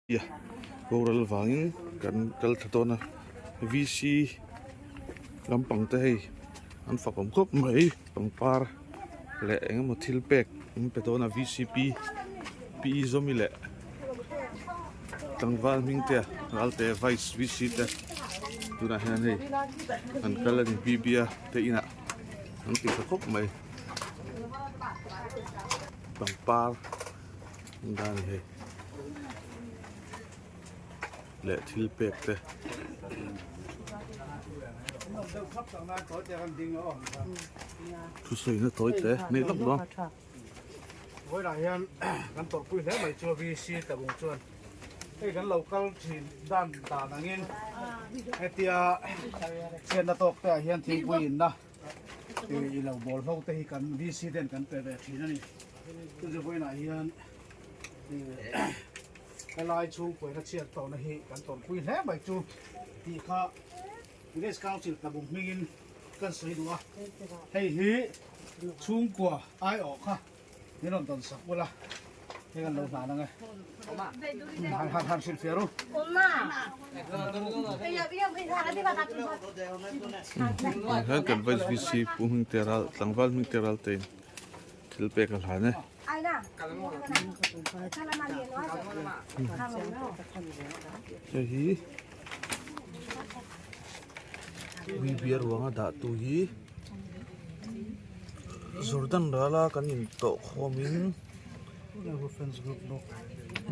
Ia boral vangin kan kal thla dawn a VC lampang te hei an fak awm khawp mai pangpar leh eng emaw thil pek an pe dawn a VCP P E Zawmi leh tlangval hming te Ralte vice VC te tunah hian hei an kal a ni B B a te inah an ti tha khawp mai pangpar. Dan hei leh thil pek te. Thusawi na tawi te nei lawk dawn. Vawilah hian kan tawrhpui hle mai chu VC tabung chuan hei kan lo kal thin dan dan angin hetia chhiatna tawk te ah hian thingpui inna i lo bawl ho te hi kan VC ten kan pe ve thin a ni. Chu vawiinah hian helai chhungkuaina chhiat tawhna hi kan tawrhpui hle mai chu tih kha Village Council tlabung hmingin kan sawi duh a. Hei hi chhungkua aiawh kha min rawn dawn sak ula hei kan lo hlan ang e. Han han han hrilh fiah ru. Hian kan Vice VC Pu Hmingte Ral tlangval Hmingte Ral te in thil pek a hlan e. Hei hi Bibia ruanga dah tu hi Jordan rala kan in tawh khawmin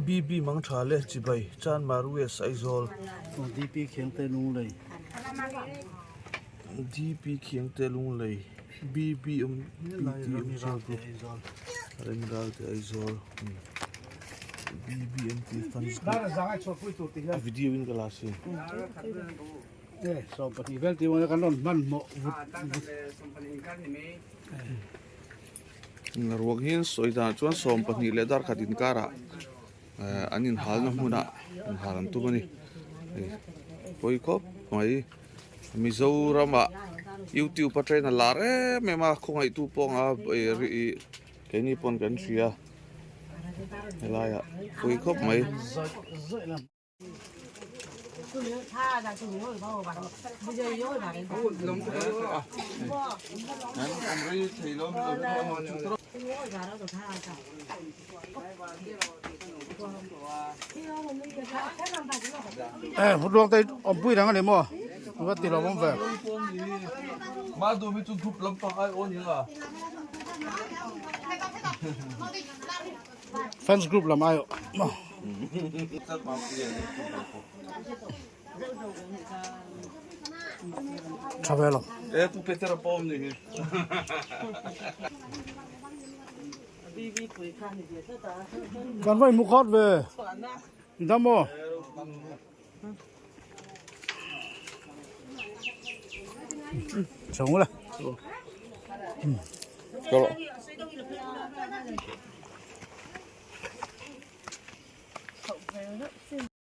BB Mangtha leh Chibai Chanmar West Aizawl DP Khiangte Lunglei DP Khiangte Lunglei BB awm PT awm chhuak bawk Remral te Aizawl BBMT fans group a video in ka la sin. Ruang hi an sawi danah chuan 12 leh darkhat inkarah an inhalna hmunah inhal an tum a ni pawi khawp mai. Mizoramah youtube a train a lar em em a khawngaihtu pawh anga ih keini pawn kan hria helaiah pui khawp mai. Eh hut te awm pui reng a ni maw va ti lo awm ve fans group lam ai maw tha ve lo Kan va inhmu khat ve dam maw? Chho la. Go.